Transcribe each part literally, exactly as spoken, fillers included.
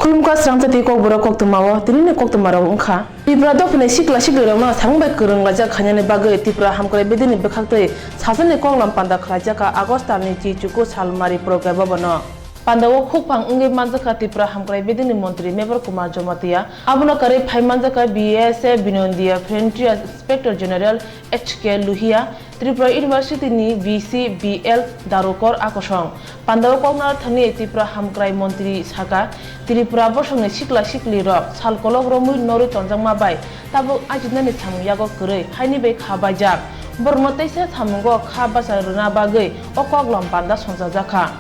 Khulumkha srangchati kokborok koktwmao, tinini koktwmarok wngkha. Tripura dophani sikla siklirokno samung bai kwrwng laijak khainani bagwi Tripura Hamkrai Bedini bwkhaktwi sasani koklam panda khlaijak kha August talni chi chuku Salmari Proga Bhabono. Pandao khukphang wngwi manjakha Tripura Hamkrai Bedini Montri Mevar Kumar Jamatia. Abono karwi phai manjakha B S F Binondia Frontier Inspector General H K Luhia, Tripura University ni V C B L Darukor Akosong. Pandao koknarthani Tripura Hamkrai Montri saka, Tripura bosongni sikla siklirok sal kolok romwi norwi tonjakma bai tabuk ajinani samung yago kwrwi haini bai kha baijak. Borokno teisa samungo kha bacha rwna bagwi o koklam panda songchajakha.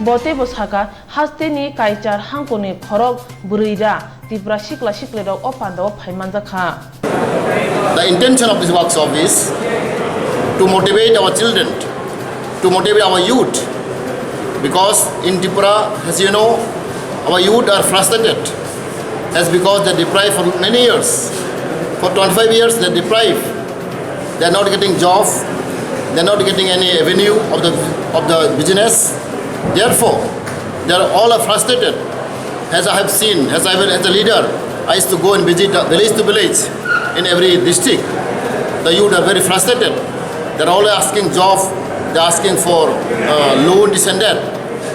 Bo teibo saka, hasteni kaichar hangkoni khorok bwrwi ra Tripura sikla siklirok o pandao phai manjakha. The intention of this workshop is to motivate our children, to motivate our youth, because in Tripura, as you know, our youth are frustrated, as because they deprived for many years, for twenty-five years they deprived, they are not getting job, they are not getting any avenue of the, of the business. Therefore, they are all are frustrated. As I have seen, as I will, as a leader, I used to go and visit, uh, village to village in every district. The youth are very frustrated. They're all asking job, they're asking for, uh, loan, this and that.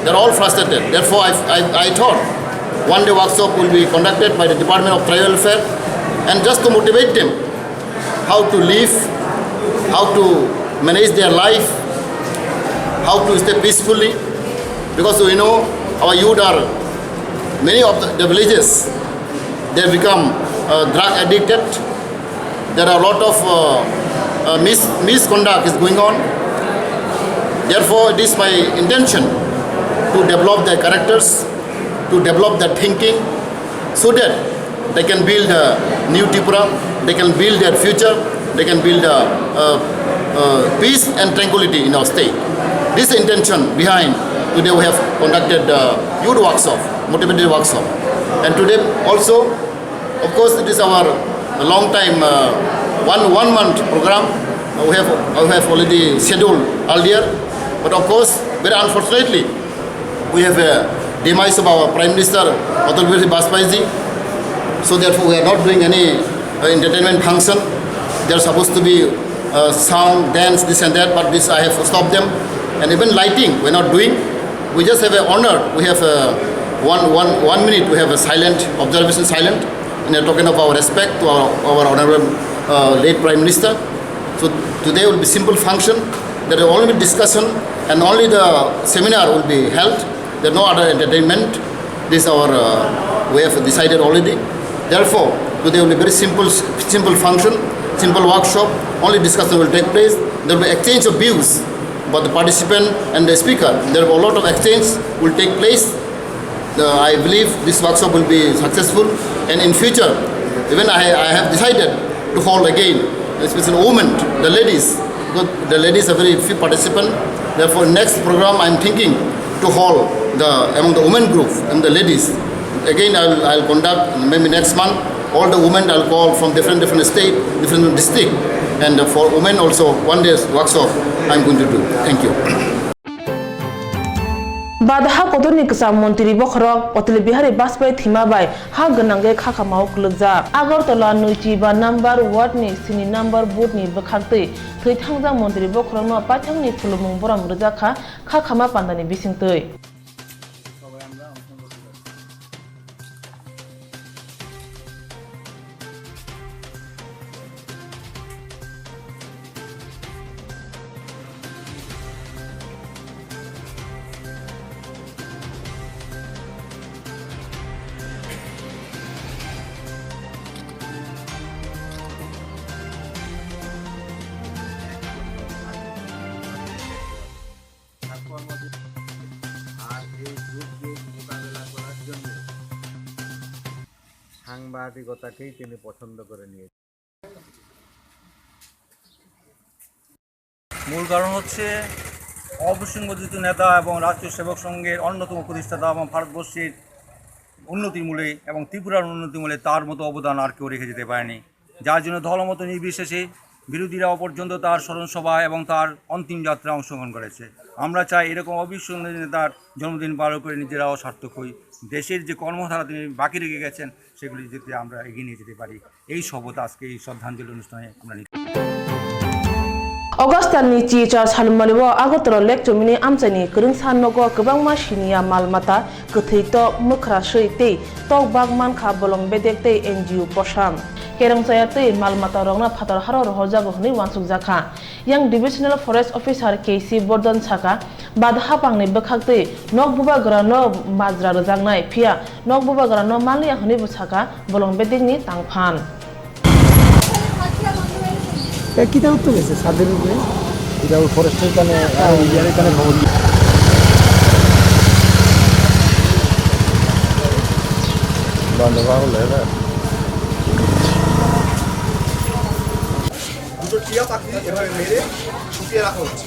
They're all frustrated. Therefore, I, I, I thought one day workshop will be conducted by the Department of Tribal Welfare and just to motivate them how to live, how to manage their life, how to stay peacefully. Because we know our youth are, many of the, the villages, they become, uh, drug addicted. There are a lot of, uh, uh, mis-, misconduct is going on. Therefore, it is my intention to develop their characters, to develop their thinking, so that they can build a new Tripura, they can build their future, they can build a, uh, uh, peace and tranquility in our state. This is the intention behind today we have conducted the youth workshop, motivated workshop. And today also, of course, it is our long time, uh, one, one month program. Uh, we have, we have already scheduled earlier. But of course, very unfortunately, we have a demise of our Prime Minister Atal Bihari Vajpayee ji. So therefore, we are not doing any, uh, entertainment function. There are supposed to be, uh, sound, dance, this and that, but this I have stopped them. And even lighting, we are not doing. We just have a honor. We have a one, one, one minute. We have a silent observation, silent, in a token of our respect to our, our honorable, uh, late Prime Minister. So today will be simple function. There will only be discussion and only the seminar will be held. There are no other entertainment. This our, uh, we have decided already. Therefore, today will be very simple, simple function, simple workshop. Only discussion will take place. There will be exchange of views about the participant and the speaker. There will be a lot of exchange will take place. Uh, I believe this workshop will be successful, and in future, even I, I have decided to hold again, especially women, the ladies, because the ladies are very few participants. Therefore, next program I am thinking to hold the, among the women group and the ladies. Again, I'll, I'll conduct maybe next month. All the women I'll call from different, different state, different district, and for women also one day workshop I'm going to do. Thank you. Badaha kotorni kwcham montri bokhorok Atal Bihari Vajpayee thwima bai ha gwnangwi kha khamao kwlwkjak. Agartala nui chiba number ward ni sini number booth ni bwkhaktwi thwi thangjak montri bokhorokno paithakni khulumung borom rwjak kha, kha khama pandani bisingtwi. আর এই দুর্যোগ মোকাবেলা করার জন্য সাংবাদিকতাকেই তিনি পছন্দ করে নিয়েছেন। মূল কারণ হচ্ছে অবসংগঠিত নেতা এবং রাষ্ট্রীয় সেবক সংঘের অন্যতম প্রতিষ্ঠাতা এবং ভারতবর্ষের উন্নতির মূলে এবং ত্রিপুরার উন্নতির মূলে তার মতো অবদান আর কেউ রেখে যেতে পারেনি, যার জন্য দলমত নির্বিশেষে বিরোধীরাও পর্যন্ত তার স্মরণ সভা এবং তার অন্তিম যাত্রা অংশগ্রহণ করেছে। আমরা চাই এরকম অবিস্মরণীয় নেতার জন্মদিন পালন করে নিজেরাও সার্থক হই, দেশের যে কর্মধারা তিনি বাকি রেখে গেছেন সেগুলি যাতে আমরা এগিয়ে নিয়ে যেতে পারি। এই শপথ আজকে এই শ্রদ্ধাঞ্জলি অনুষ্ঠানে আমরা নিতে August talni chi char salmani o Agartala Lake Chomini amchaini kwrwngsa nogo kwbangma siniya mal mata, kwthwi tok, mwkhra swi tei tok bak mankha bolong bedek tei N G O posa. Kerongchaya tei mal mata rokno phatar haro rohorjago hwnwi uansukjakha. Yang Divisional Forest Officer K C Bordon saka, bad hapangni bwkhaktwi nok bubagrano majra rwjaknai, phiya nok bubagrano manliya hwnwi bo saka bolong bedekni tangphan. এ, কিতা উত্তর হয়েছে ছাদের উপরে? এটা ওই ফরেস্টের কানে, আর ওই ইয়ারের কানে খবর দিয়ে। বন্ধ করা হলো এবার। দুটো টিয়া পাখি এভাবে মেরে শুকিয়ে রাখা হচ্ছে।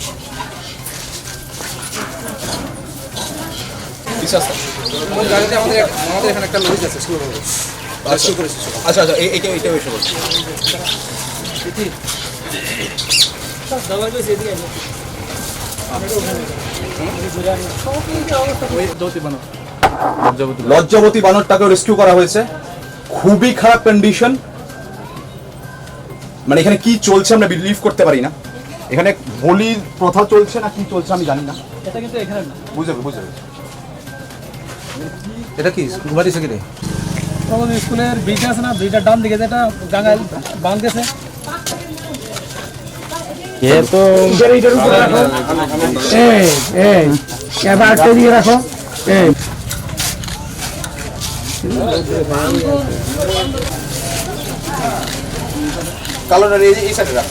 বিশ্বাস করো। ওই গাড়িতে আমাদের এক-, আমাদের এখানে একটা লরিজ আছে, স্লো করবো। আচ্ছা। স্লো করেছি, স্লো। আচ্ছা, আচ্ছা, এই, এইটা, এইটা ওই সময়। ওই দৌতি বানর। লজ্জাবতী বানরটাকে রেস্কিউ করা হয়েছে, খুবই খারাপ কন্ডিশন। মানে এখানে কি চলছে আমরা বিলিভ করতে পারি না। এখানে বলির প্রথা চলছে না কি চলছে আমি জানি না। এটা কিন্তু এখানে না। বুঝে, বুঝে। এটা কি ঘুমাতে এসে কিনে? তখন স্কুলের ব্রিজ আছে না, ব্রিজের ডান দিকে যেটা গাঙ্গায় বাঁধ গেছে। এ তো এই, এই, এবার একটা দিয়ে রাখো। এই। কালোটা এই, এই সাইডে রাখ।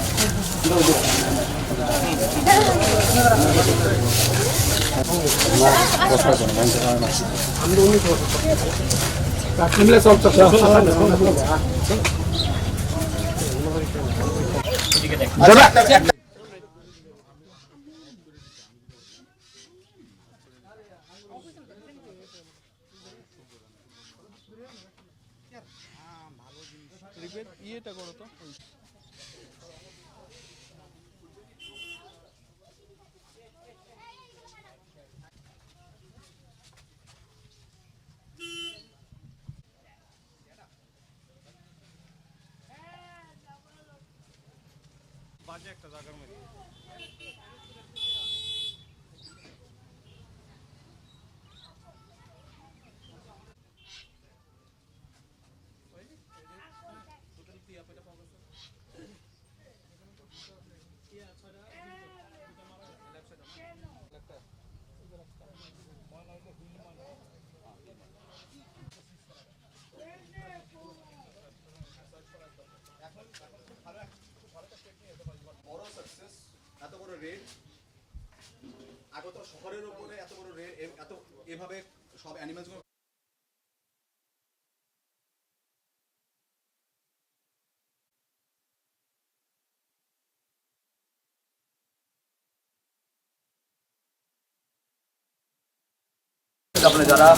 দাদা, বাজে একটা জায়গার মধ্যে। বড় সাকসেস, এত বড় রেড। আগরতলা শহরের উপরে এত বড় রেড, এ-, এত এভাবে সব অ্যানিমেলস গুলো। আপনারা যারা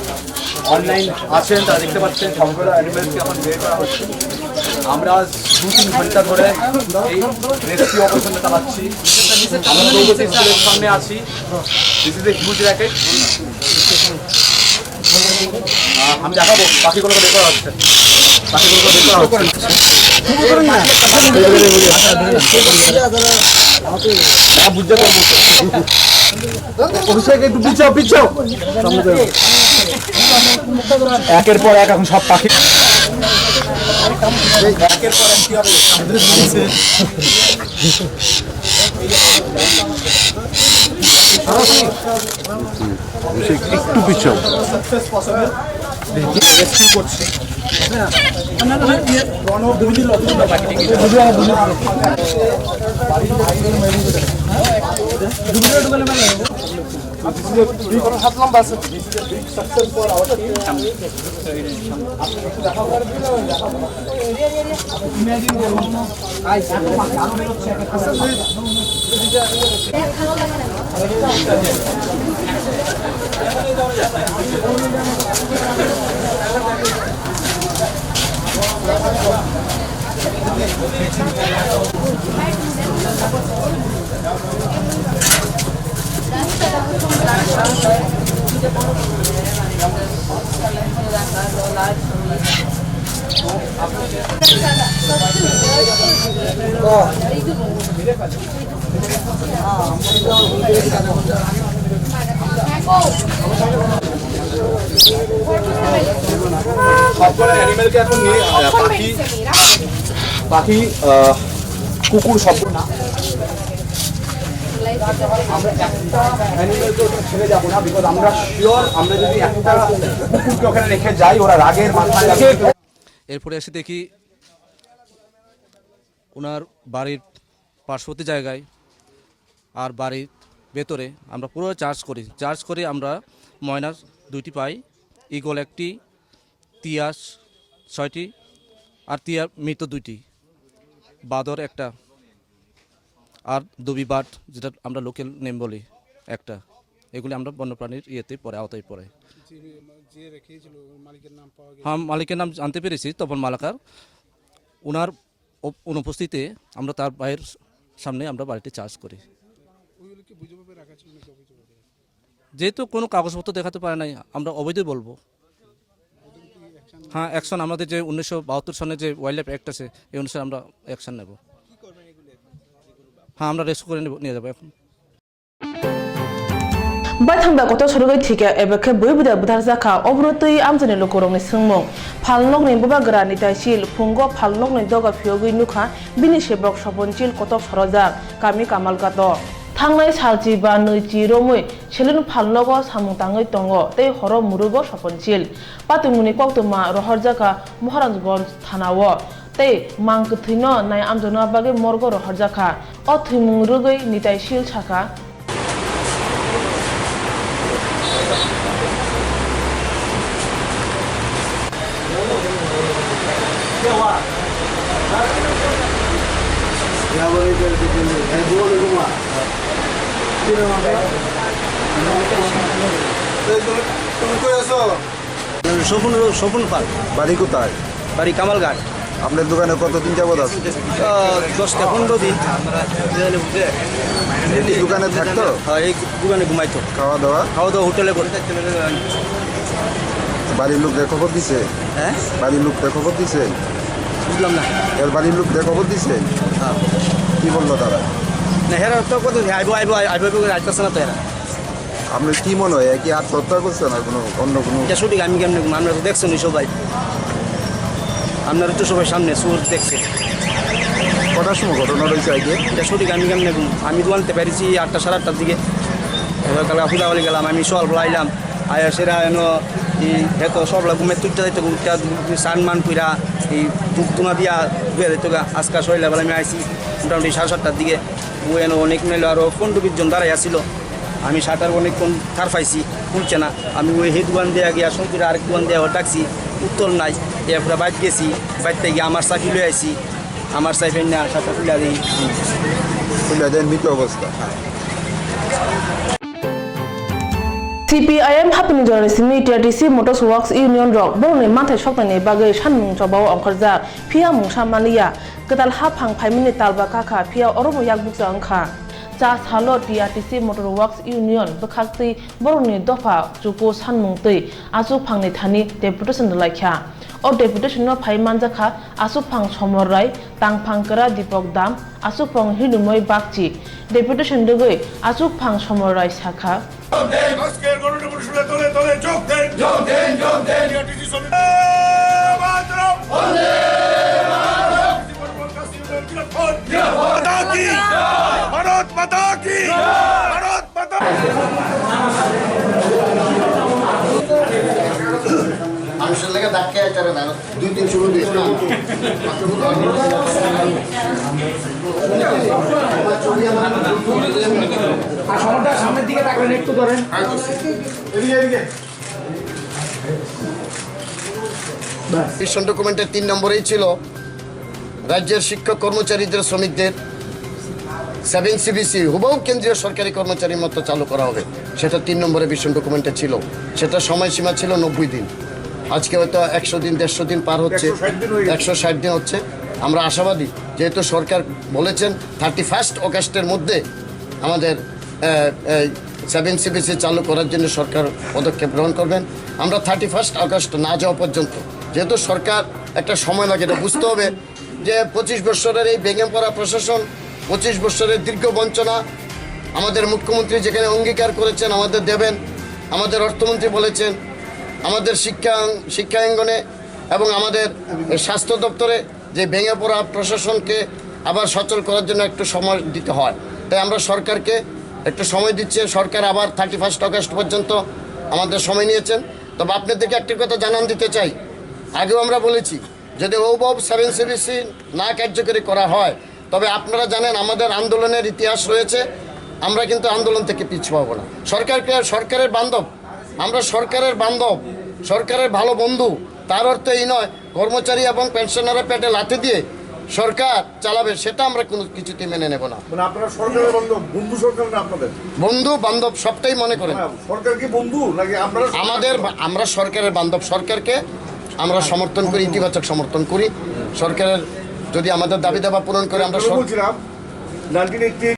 অনলাইন আছেন, তারা দেখতে পাচ্ছেন, সবগুলো অ্যানিমেলসকে এখন বের করা হচ্ছে। আমরা দু তিন ঘন্টা ধরে এই রেস্কিউ অপারেশনটা চালাচ্ছি। আমরা প্রগতি স্কুলের সামনে আছি। This is a huge racket. আহ, আমি দেখাবো, পাখিগুলোকে বের করা হচ্ছে। পাখিগুলোকে বের করা হচ্ছে। হ্যাঁ, বুঝতে পারবো। অভিষেক, একটু পিছাও, পিছাও। একের পর এক এখন সব পাখি। একের পর এক কি হবে? অভিষেক, একটু পিছাও। সবকটা অ্যানিমেলকে এখন নিয়ে, আহ, পাখি, পাখি, আহ, কুকুর সব আমরা একটা অ্যানিমেলকে ওখানে ছেড়ে যাবো না, বিকজ আমরা শিওর আমরা যদি একটা কুকুরকে ওখানে রেখে যাই, ওরা রাগের মাথায় এরপরে এসে দেখি ওনার বাড়ির পার্শ্ববর্তী জায়গায় আর বাড়ির ভেতরে আমরা পুরো সার্চ করি। সার্চ করে আমরা ময়না দুইটি পাই, ঈগল একটি, টিয়া ছয়টি, আর টিয়া মৃত দুইটি, বাঁদর একটা, আর দুবি বার্ড, যেটা আমরা লোকাল নেম বলি একটা। এগুলি আমরা বন্যপ্রাণীর ইয়েতে পড়ে, আওতায় পড়ে। যে, যে রেখেছিল, মালিকের নাম পাওয়া গেছে? হ্যাঁ, মালিকের নাম জানতে পেরেছি, তপন মালাকার। ওনার অপ-, অনুপস্থিতিতে আমরা তার ভাইয়ের সামনে আমরা বাড়িটি সার্চ করি। ওইগুলো কি বৈধভাবে রাখা ছিল নাকি অবৈধভাবে? যেহেতু কোনো কাগজপত্র দেখাতে পারে নাই, আমরা অবৈধই বলবো। হ্যাঁ, অ্যাকশন আমাদের যে উনিশশো বাহাত্তর সনে যে ওয়াইল্ড লাইফ অ্যাক্ট আছে, এই অনুসারে আমরা অ্যাকশন নেব। হ্যাঁ, আমরা রেস্কিউ করে নেব, নিয়ে যাবো এখন। Baithang da kotor sorogwi thikya eba khe bui bwdai bwtharjakha, obono twi amchaini lukurokni swngmung. Phalnokni bubagra Nitaisil phungo phalnokni doga phiyogwi nukha bini sebok Soponsil kotor sorojak kami Kamalghato. Thangnai salchi ba nwichi romwi seleng phalnogo samung tangwi tongo tei horo murugo Soponsil. Patimungni koktwma rohorjakha Maharajganj thanao. Tei mang kwthwino nai amjokna bagwi morgo rohorjakha. O thwimung rwgwi Nitaisil sakha. তুমি, তুমি কই আছো? স্বপন, স্বপন পাল। বাড়ি কোথায়? বাড়ি কামালঘাট। আপনার দোকানে কতদিন যাবত আছে? আহ, দশ থেকে পনেরো দিন। এই দোকানে থাকতো? হ্যাঁ, এই দোকানে ঘুমাইতো। খাওয়া দাওয়া? খাওয়া দাওয়া হোটেলে করে। বাড়ির লোকদের খবর দিছে? হ্যাঁ? বাড়ির লোকদের খবর দিছে? বুঝলাম না। এর বাড়ির লোকদের খবর দিছে? হ্যাঁ। কি বললো তারা? না, হেরা তো কত আইবো, আইবো, আইবো, আইবো করে আইতেছে না তো এরা। আপনার কি মনে হয়, এ কি আত্মহত্যা করছে না কোনো অন্য কোনো? এটা সঠিক আমি কেমনে ঘুম-, আমরা তো দেখছেন ওই সবাই, আপনারা তো সবাই সামনে চোর দেখছে। কটার সময় ঘটনা রয়েছে আজকে? এটা সঠিক আমি কেমনে ঘুম-, আমি দোকানতে বেরিয়েছি আটটা, সাড়ে আটটার দিকে। এবার কালকে পূজা হলে গেলাম, আমি সকালবেলা আইলাম, আয়া সেরা এনো এই হেতো সবলা ঘুমে তুলতে যাইতো, ঘুমটা স্নান মান কইরা এই ধূপ ধুনা দিয়া ঘুরে যাইতো গা। আজকে সকালবেলা আমি আইছি মোটামুটি সাড়ে সাতটার দিকে। ও এনো অনেক মেলে আরো পনেরো বিশ জন দাঁড়াই আছিল। আমি শাটার অনেকক্ষণ ঠার পাইছি, খুলছে না। আমি ওই হে দোকান দিয়ে গিয়া শঙ্কুরে আরেক দোকান দিয়ে আবার ডাকছি, উত্তর নাই। এরপরে বাইর গেছি, বাইর থেকে গিয়ে আমার চাবি লই আইছি, আমার চাবি না শাটার খুলে দিই। খুলে দেন, মৃত অবস্থা। C P I M hapni jorani simi T R T C Motors Works Union rok borokni manthai soknaini bagwi sanmung chobao ongkhorjak, phiya mungsa manliya. Kwtal haphang phaimani talba kakha, phiya orobo yakbukcha wngkha. Cha salo T R T C Motor Works Union bwkhaktwi borokni dopha chuku sanmung twi achukphangni thani deputation rwlaikha. O deputation-o phai manjakha achukphang Somor Rai, tangphang kwra Dipok Dam, achukphang Hilumoi Bakchi. Deputation rwgwi achukphang Somor Rai sakha. আজকের গণতন্ত্র দলে দলে যোগ দেন। যোগ দেন, যোগ দেন। টিআরটিসি শ্রমিক। বন্দে মাতরম। বন্দে মাতরম। ভারত মাতা কি। ভারত মাতা। মানুষের লেগে ডাক খেয়ে চলে না। দুই তিন শুরু দিয়েছে না। আর সময়টা সামনের দিকে তাকান, একটু ধরেন। এদিকে, এদিকে। মিশন ডকুমেন্টের তিন নম্বরেই ছিল রাজ্যের শিক্ষক কর্মচারীদের, শ্রমিকদের সেভেন সিবিসি হুবহু কেন্দ্রীয় সরকারি কর্মচারীর মতো চালু করা হবে, সেটা তিন নম্বরে ভিশন ডকুমেন্টে ছিল। সেটা সময়সীমা ছিল নব্বই দিন। আজকে হয়তো একশো দিন, দেড়শো দিন পার হচ্ছে। একশো ষাট দিন হয়ে গেছে। একশো ষাট দিন হচ্ছে। আমরা আশাবাদী, যেহেতু সরকার বলেছেন থার্টি ফার্স্ট অগাস্টের মধ্যে আমাদের সেভেন সিবিসি চালু করার জন্য সরকার পদক্ষেপ গ্রহণ করবেন। আমরা থার্টি ফার্স্ট অগাস্ট না যাওয়া পর্যন্ত, যেহেতু সরকার একটা সময় লাগে, এটা বুঝতে হবে যে পঁচিশ বছরের এই ভেঙে পড়া প্রশাসন, পঁচিশ বছরের দীর্ঘ বঞ্চনা, আমাদের মুখ্যমন্ত্রী যেখানে অঙ্গীকার করেছেন আমাদের দেবেন, আমাদের অর্থমন্ত্রী বলেছেন, আমাদের শিক্ষা শিক্ষাঙ্গনে এবং আমাদের স্বাস্থ্য দপ্তরে যে ভেঙে পড়া প্রশাসনকে আবার সচল করার জন্য একটু সময় দিতে হয়। তাই আমরা সরকারকে একটু সময় দিচ্ছি, সরকার আবার থার্টি ফার্স্ট অগাস্ট পর্যন্ত আমাদের সময় নিয়েছেন। তবে আপনাদেরকে একটি কথা জানান দিতে চাই, আগেও আমরা বলেছি, যদি হুবহু সেভেন সিবিসি না কার্যকরী করা হয়, তবে আপনারা জানেন আমাদের আন্দোলনের ইতিহাস রয়েছে, আমরা কিন্তু আন্দোলন থেকে পিছু পাবো না। সরকারকে, সরকারের বান্ধব, আমরা সরকারের বান্ধব, সরকারের ভালো বন্ধু। তার অর্থ এই নয় কর্মচারী এবং পেনশনারের পেটে লাথি দিয়ে সরকার চালাবে, সেটা আমরা কোনো কিছুতেই মেনে নেব না। মানে আপনারা সরকারের বন্ধু, বন্ধু সরকার না আপনাদের? বন্ধু বান্ধব সবটাই মনে করেন। না, সরকার কি বন্ধু নাকি আপনারা সরকার? আমাদের বা-, আমরা সরকারের বান্ধব, সরকারকে আমরা সমর্থন করি, ইতিবাচক সমর্থন করি। সরকারের যদি আমাদের দাবি দাবা পূরণ করে আমরা সর- বলছিলাম, nineteen eighty eight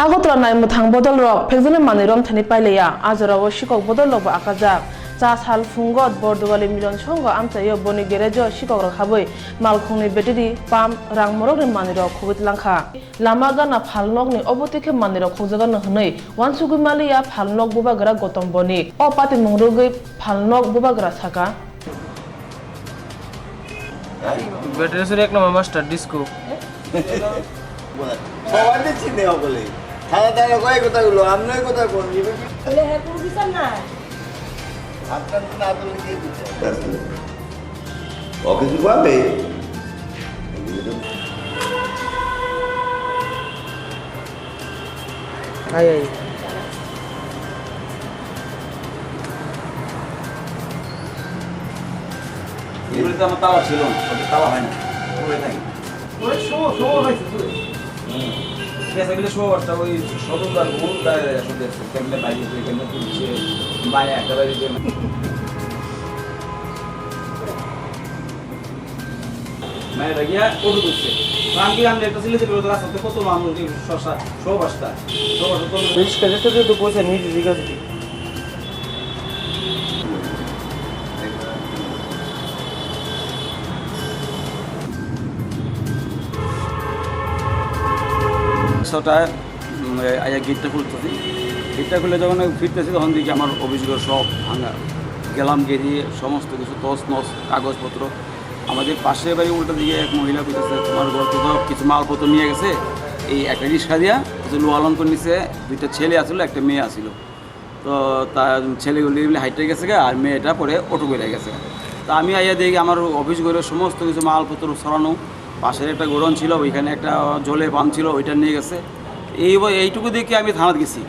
Agartala nai mwthang bodol rok phekjaknai manwi romthani pailaiya, a jorao sikok bodol rokbo akajak. Cha sal phungo Bordowali Milon Songho amchaio boni garage o sikok rok habwi malkhungni battery, pump, rang morokni manwi rok khogwi tlangkha. Lama gana phalnokni obo twi khe manwi rok khokjaganw hwnwi uansugwi maliya phalnok bubagra Gotom Bonik. O patimung rwgwi phalnok bubagra saka. Battery suri ek number master disco. সবাই তো চিনে সকলে। থানা থানা কয় কথা গুলো, আপনি কথা কোন? বলে, "হ্যাঁ, কোনো বিচার নাই।" আপনার তো না তুললে কে বিচার? ও কিছু পাবে? Ai, ai. এগুলিতে আমার তালা ছিল না, ওদের তালা হয় না, পড়ে থাকে। ওই শো, শো হয়েছে পুরো। হুম। ঠিক আছে, এগুলো শো বাচ্চা, ওই সদর আর ভুল তাই আসলে কেমনে বাইরে দিয়ে, কেমনে তুলছে, মায়া একটা বাইরে দিয়ে। মানে এটা গিয়া অটো ঢুকছে। তো আমি কি, আমি একটা ছেলে ছিল, রাস্তাতে কত মানুষ, এই শশা, সব আসতা, সব আসতা, কত রিক্সা যেতে যেতে বসে নিজে জিজ্ঞাসা করি। ছটায়, উম, আইয়া গেটটা খুলতেছি। গেটটা খুলে যখন আমি ফিরতেছি, তখন দেখি আমার অফিসগুলো সব ভাঙা। গেলাম গেরিয়ে সমস্ত কিছু তছনছ, কাগজপত্র। আমাদের পাশের বাড়ি উল্টা দিকে এক মহিলা কইতেছে, "তোমার ঘর তো সব কিছু মালপত্র নিয়ে গেছে।" এই একটা রিক্সা দিয়া কিছু লোয়া লঙ্কর নিচে দুইটা ছেলে আছিল, একটা মেয়ে আছিল। তো তার ছেলেগুলি এমনি হাইটে গেছে গা, আর মেয়েটা পরে অটো করে গেছে। তা আমি আইয়া দেখি আমার অফিস ঘরে সমস্ত কিছু মালপত্র ছড়ানো, পাশের একটা গোডাউন ছিল, ওইখানে একটা জলের পাম্প ছিল, ওইটা নিয়ে গেছে। এই ব-, এইটুকু দেখে আমি থানাত গেছি।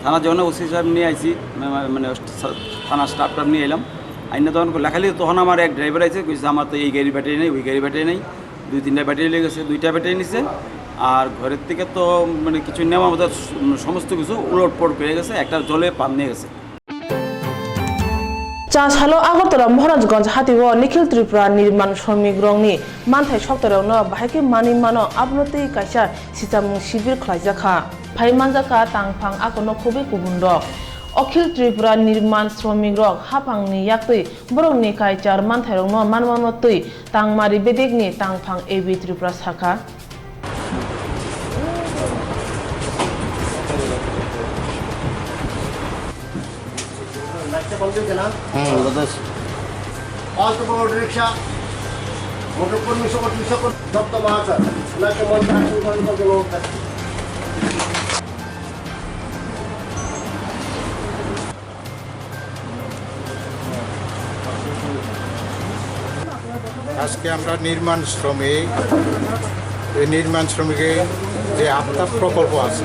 থানাত যখন ওসি সাহেব নিয়ে আইছি, মা-, মা-, মানে সা-, থানার স্টাফ টাফ নিয়ে এলাম। আইনা তখন লেখালি, তখন আমার এক ড্রাইভার আইছে, কইছে, "আমার তো এই গাড়ির ব্যাটারি নেই, ওই গাড়ির ব্যাটারি নেই।" দুই তিনটা ব্যাটারি লেগে গেছে, দুইটা ব্যাটারি নিছে। আর ঘরের থেকে তো মানে কিছু নেওয়া মতো স-, সমস্ত কিছু উলটপালট হয়ে গেছে, একটা জলে পাম্প নিয়ে গেছে। Chasalo Agartala Maharajganj hatio Nikhil Tripura nirman shramik rokni manthai soktorokno bahai khe manwi mano, abono twi kaisa sichamung sibir khlaijak kha. Phai manjak kha tangphang akono khobwi kubun rok. Akhil Tripura nirman shramik rok haphangni yaktwi borokni kaichar manthairokno manmano twi Tangmari bedekni tangphang A B Tripura sakha. Hmm, that is. All the auto rickshaw, motor kami sa auto rickshaw ko dokta mahasa. Na ke man ta su man ko. আজকে আমরা নির্মাণ শ্রমিক, এই নির্মাণ শ্রমিকের যে আফতাব প্রকল্প আছে,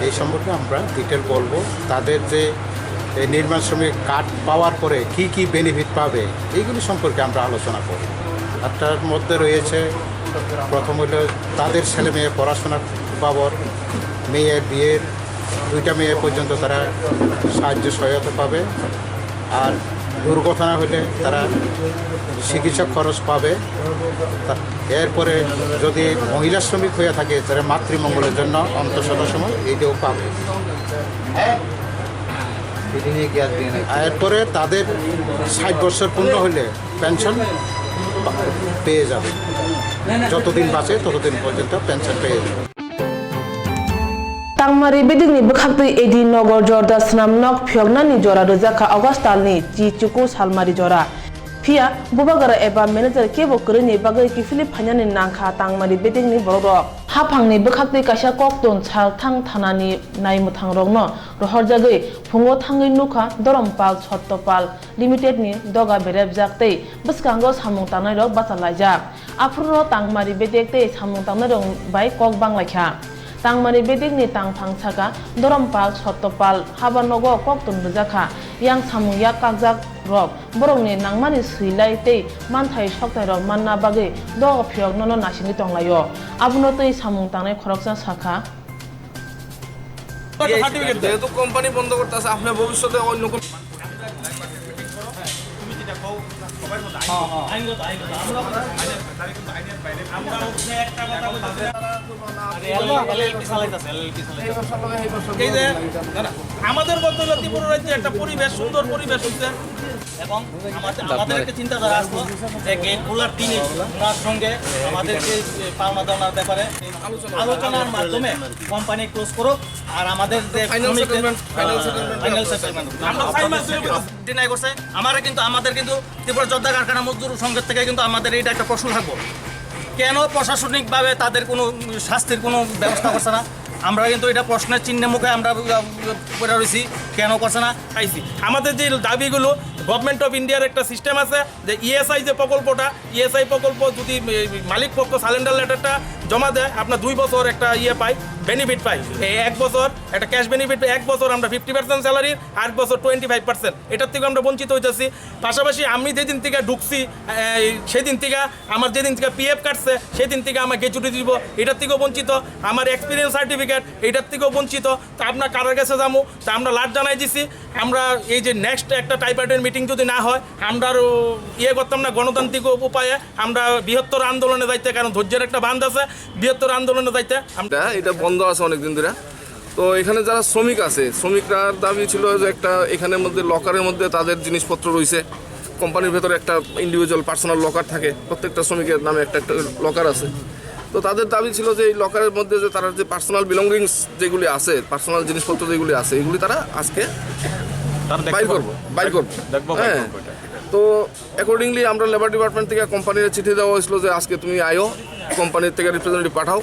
এই সম্পর্কে আমরা ডিটেল বলবো। তাদের যে এই নির্মাণ শ্রমিক কার্ড পাওয়ার পরে কি কি বেনিফিট পাবে, এইগুলি সম্পর্কে আমরা আলোচনা করব। আর তার মধ্যে রয়েছে প্রথম হইল তাদের ছেলে মেয়ে পড়াশোনার বাবদ, মেয়ের বিয়ের, দুইটা মেয়ে পর্যন্ত তারা সাহায্য সহায়তা পাবে। আর দুর্ঘটনা হলে তারা চিকিৎসা খরচ পাবে। তা-, এরপরে যদি মহিলা শ্রমিক হয়ে থাকে, তারা মাতৃমঙ্গলের জন্য অন্তঃসত্ত্বা সময় এইটাও পাবে। এরপরে তাদের ষাট বছর পূর্ণ হলে পেনশন পা-, পেয়ে যাবে। যতদিন বাঁচে ততদিন পর্যন্ত পেনশন পেয়ে যাবে। Tangmari bedekni bwkhaktwi A D Nogor Jorda Swnam nok phiyoknani jora rwjakha August talni chi chuku salmari jora. Phiya bubagra eba manager kebo kwrwini bagwi kiphilwi phainani nangkha Tangmari bedekni borokrok. Haphangni bwkhaktwi kaisa koktun salthang thanani naimwthangrokno rohorjagwi phungo thangwi nukha Dorompal Sottopal Limited ni doga berepjak tei bwskango samung tangnairok bachalaijak. Aphuru Tangmari bedek tei samung tangnairok bai kok banglaikha. Tangmari bedekni tangphang saka Dorompal Sottopal haba nogo koktun rwjakha. Yang samung yak kakjak rok borokni nangmani swilai tei manthai soktairok manna bagwi doga phiyoknono naisingwi tonglaio. Abono twi samung tangnai khoroksa sakha. যেহেতু কোম্পানি বন্ধ করতে আছে, আপনি ভবিষ্যতে অন্য কোনো এই যে, না, না, আমাদের বলতে হলে ত্রিপুরা রাজ্যে একটা পরিবেশ, সুন্দর পরিবেশ হচ্ছে। এবং আমাদের, আমাদের একটা চিন্তাধারা আসলো যে গেট খোলার দিনই ওনার সঙ্গে আমাদেরকে পাওনা দেওয়ার ব্যাপারে আলোচনার মাধ্যমে কোম্পানি ক্লোজ করুক, আর আমাদের যে ফাইনাল শ্রমিকদের settlement, final settlement. Final settlement. আমরা ছয় মাস ধরে ডিনাই করছে, আমারা কিন্তু, আমাদের কিন্তু ত্রিপুরা জর্দা কারখানা মজদুর সংঘের থেকে কিন্তু আমাদের এইটা একটা প্রশ্ন থাকবো, কেন প্রশাসনিকভাবে তাদের কোনো শাস্তির কোনো ব্যবস্থা করছে না? আমরা কিন্তু এটা প্রশ্নের চিহ্নের মুখে আমরা, আহ, পড়ে রয়েছি, কেন করছে না? পাইছি। আমাদের যে দাবিগুলো, গভর্নমেন্ট অফ ইন্ডিয়ার একটা সিস্টেম আছে যে ইএসআই যে প্রকল্পটা, ইএসআই প্রকল্প যদি, এ, মালিক পক্ষ সারেন্ডার লেটারটা জমা দেয়, আপনার দুই বছর একটা ইয়ে পায়, বেনিফিট পায়। এই এক বছর একটা ক্যাশ বেনিফিট পায়, এক বছর আমরা ফিফটি পার্সেন্ট স্যালারি, আট বছর টোয়েন্টি ফাইভ পার্সেন্ট। এটার থেকে আমরা বঞ্চিত হইতেছি। পাশাপাশি আমি যেদিন থেকে ঢুকছি, এই, সেদিন থেকে আমার যেদিন থেকে পিএফ কাটছে, সেদিন থেকে আমার গ্র্যাচুইটি দিব, এটার থেকেও বঞ্চিত। আমার এক্সপিরিয়েন্স সার্টিফিকেট, এটার থেকেও বঞ্চিত। তা আমরা কারোর কাছে যাবো, তা আমরা লাট জানাই দিছি। আমরা এই যে নেক্সট একটা ট্রাইপার্টিট মিটিং যদি না হয়, আমরা আরো ইয়ে করতাম না, গণতান্ত্রিক উপায়ে আমরা বৃহত্তর আন্দোলনে যাইতে, কারণ ধৈর্যের একটা বান্ধ আছে, বৃহত্তর আন্দোলনে যাইতে আমরা এটা, এটা বন্ধ আছে অনেকদিন ধরে। তো এখানে যারা শ্রমিক আছে, শ্রমিকরার দাবি ছিল যে একটা এখানের মধ্যে লকারের মধ্যে তাদের জিনিসপত্র রয়েছে। কোম্পানির ভেতরে একটা ইন্ডিভিজুয়াল পার্সোনাল লকার থাকে, প্রত্যেকটা শ্রমিকের নামে একটা একটা লকার আছে। তো তাদের দাবি ছিল যে এই লকারের মধ্যে যে তারা যে পার্সোনাল বিলঙ্গিংস যেগুলি আছে, পার্সোনাল জিনিসপত্র যেগুলি আছে, এগুলি তারা আজকে তারা দেখতে বাইর পারবে। করবো, বাইর করবো। দেখবো, বাইর হ্যাঁ। করবো এটা। তো অ্যাকর্ডিংলি আমরা লেবার ডিপার্টমেন্ট থেকে কোম্পানির চিঠি দেওয়া হয়েছিল যে আজকে তুমি আয়ো, কোম্পানির থেকে রিপ্রেজেন্টেটিভ পাঠাও।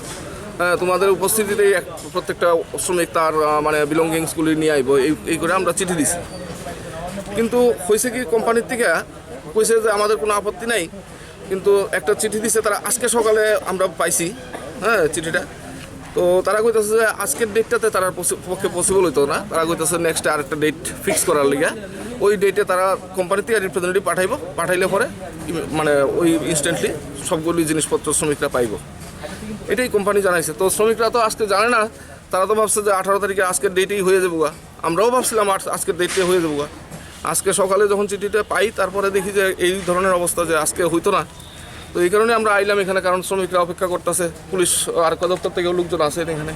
হ্যাঁ, তোমাদের উপস্থিতিতেই এক, প্রত্যেকটা শ্রমিক তার, আহ, মানে, বিলঙ্গিংসগুলি নিয়ে আইবো, এই, এই করে আমরা চিঠি দিছি। কিন্তু হয়েছে কি, কোম্পানির থেকে কইছে যে আমাদের কোনো আপত্তি নাই, কিন্তু একটা চিঠি দিছে তারা আজকে সকালে আমরা পাইছি, হ্যাঁ, চিঠিটা। তো তারা কইতাছে যে আজকের ডেটটাতে তার পসি-, পক্ষে পসিবল হইতো না, তারা কইতাছে নেক্সট আরেকটা ডেট ফিক্স করার লিগে। ওই ডেটে তারা কোম্পানি থেকে রিপ্রেজেন্টেটিভ পাঠাইবো, পাঠাইলে পরে ইম-, মানে ওই ইনস্ট্যান্টলি সবগুলি জিনিসপত্র শ্রমিকরা পাইবো, এটাই কোম্পানি জানাইছে। তো শ্রমিকরা তো আজকে জানে না, তারা তো ভাবছে যে আঠারো তারিখে আজকের ডেটেই হয়ে যাবো গা। আমরাও ভাবছিলাম আজ-, আজকের ডেটে হয়ে যাবো গা। আজকে সকালে যখন চিঠিটা পাই, তারপরে দেখি যে এই ধরনের অবস্থা, যে আজকে হইতো না। তো এই কারণে আমরা আইলাম এখানে, কারণ শ্রমিকরা অপেক্ষা করতেছে, পুলিশ আরক্ষা দপ্তর থেকেও লোকজন আছেন এখানে।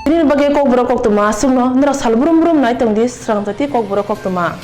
Tini bagwi kokborok koktwma aswkno norok sal brum brum nai tongdi, srang jati kokborok koktwma.